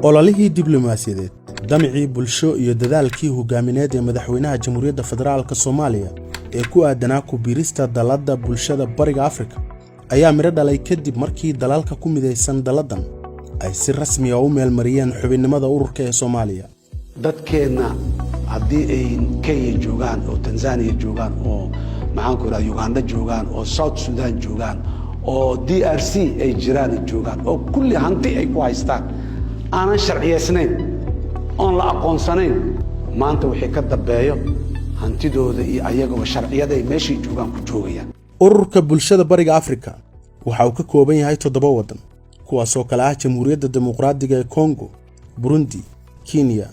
Ololihii diblomaasiyadeed, damicii bulsho iyo dadaalkii hogaamineed ee madaxweynaha Jamhuuriyadda Federaalka Soomaaliya ee ku aadanaa ku biirista Dalladda Bulshada Bariga Afrika ayaa midho dhalay, kadib markii dalalka ku midaysan dalladan ay si rasmiga u meelmariyeen xubinnimada ururka ee Soomaaliya. Dadkeenna haddii ay Kenya joogaan oo Tanzania joogaan oo, maxaanku idhaha, Uganda joogaan oo South Sudan joogaan oo DRC ay jiraan joogaan oo kulli hanti ay ku haystaan aanan sharciyaysnayn oon la aqoonsanayn, maanta wixii ka dambeeyo hantidooda iyo ayagaba sharciyada ay meeshay joogaan ku joogayaan. Ururka Bulshada Bariga Afrika waxa uu ka kooban yahay toddoba waddan, kuwaasoo kale ah Jamhuuriyadda Dimuqraadiga ee Kongo, Burundi, Kenya,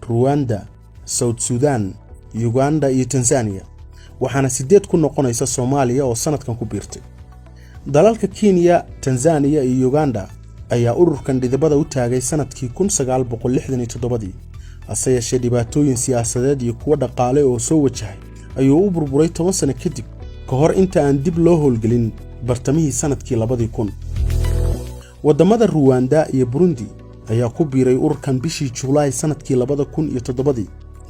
Ruwanda, South Sudan, Uganda iyo Tanzaniya, waxaana siddeed ku noqonaysa Soomaaliya oo sannadkan ku biirtay. Dalalka Kenya, Tanzaniya iyo Uganda ayaa ururkan dhidibada u taagay sannadkii 1967-dii. Hase yeeshee, dhibaatooyin siyaasadeed iyo kuwo dhaqaale oo soo wajahay ayuu u burburay 10 sano kadib, ka hor inta aan dib loo howlgelin bartamihii sannadkii 2000. Waddamada Ruwanda iyo Burundi ayaa ku biiray ururkan bishii Juulaay sannadkii 2007-dii.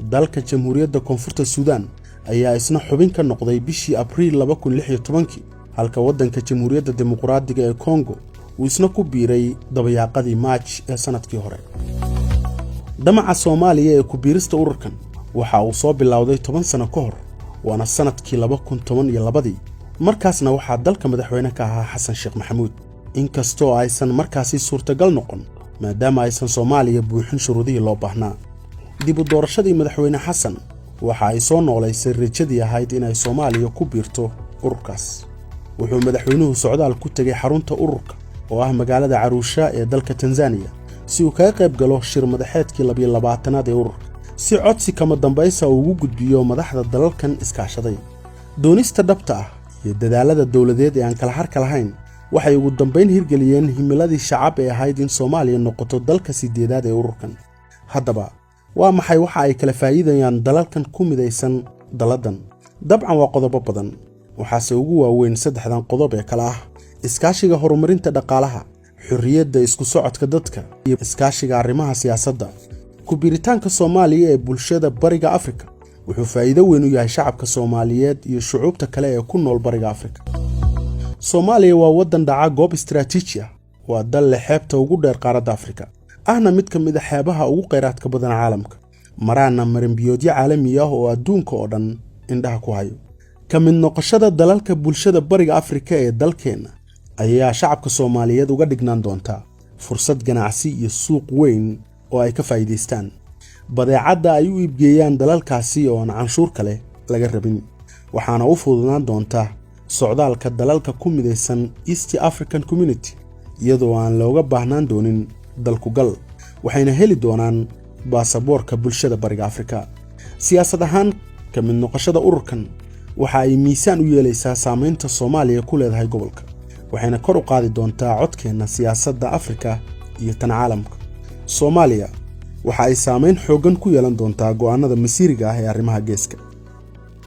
Dalka Jamhuuriyadda Koonfurta Suudaan ayaa isna xubin ka noqday bishii Abriil 2016-kii, halka waddanka Jamhuuriyadda Dimuqraadiga ee Kongo uu isna ku biiray dabayaaqadii Maaj ee sannadkii hore. Damaca Soomaaliya ee ku biirista ururkan waxa uu soo bilowday 10 sano ka hor, waana sannadkii 2012-dii. Markaasna waxaa dalka madaxweyne ka ahaa Xasan Sheekh Maxamuud, inkastoo aysan markaasi suurtagal noqon, maadaama aysan Soomaaliya buuxin shuruudihii loo baahnaa. Dib u doorashadii madaxweyne Xasan waxa ay soo noolaysay rajadii ahayd inay Soomaaliya ku biirto ururkaas. Wuxuu madaxweynuhu socdaal ku tegey xarunta ururka oo ah magaalada Caruusha ee dalka Tanzaniya, si uu kaga qayb galo shir madaxeedkii 22aad ee ururka, si codsi kama dambaysa uu ugu gudbiyo madaxda dalalkan iskaashaday. Doonista dhabta ah iyo dadaallada dowladeed ee aan kala harka lahayn waxay ugu dambayn hirgeliyeen himiladii shacab ee ahayd in Soomaaliya noqoto dalka siddeedaad ee ururkan. Haddaba, waa maxay waxa ay kala faa'iidayaan dalalkan ku midaysan dalladan? Dabcan waa qodobo badan, waxaase ugu waaweyn saddexdan qodob ee kale ah: iskaashiga horumarinta dhaqaalaha, xorriyadda isku socodka dadka iyo iskaashiga arrimaha siyaasadda. Ku biiritaanka Soomaaliya ee Bulshada Bariga Afrika wuxuu faa'iido weyn u yahay shacabka Soomaaliyeed iyo shucuubta kale ee ku nool Bariga Afrika. Soomaaliya waa waddan dhaca goob istaraatiiji ah. Waa dal leh xeebta ugu dheer qaaradda Afrika, ahna mid ka mid a xeebaha ugu khayraadka badan caalamka, maraana marinbiyoodyo caalami ah oo adduunka oo dhan indhaha ku hayo. Ka mid noqoshada dalalka Bulshada Bariga Afrika ee dalkeenna ayaa shacabka Soomaaliyeed uga dhignaan doontaa fursad ganacsi iyo suuq weyn oo ay ka faa'iidaystaan badeecadda ay u iibgeeyaan dalalkaasi oo aan canshuur kale laga rabin. Waxaana u fududnaan doonta socdaalka dalalka ku midaysan East African Community, iyadoo aan looga baahnaan doonin dalkugal, waxayna heli doonaan baasaboorka Bulshada Bariga Afrika. Siyaasad ahaan, ka mid noqoshada ururkan waxa ay miisaan u yeelaysaa saamaynta Soomaaliya ku leedahay gobolka, waxayna kor u qaadi doontaa codkeenna siyaasadda Afrika iyo tan caalamka. Soomaaliya waxa ay saamayn xooggan ku yeelan doontaa go'aannada masiiriga ah ee arrimaha geeska.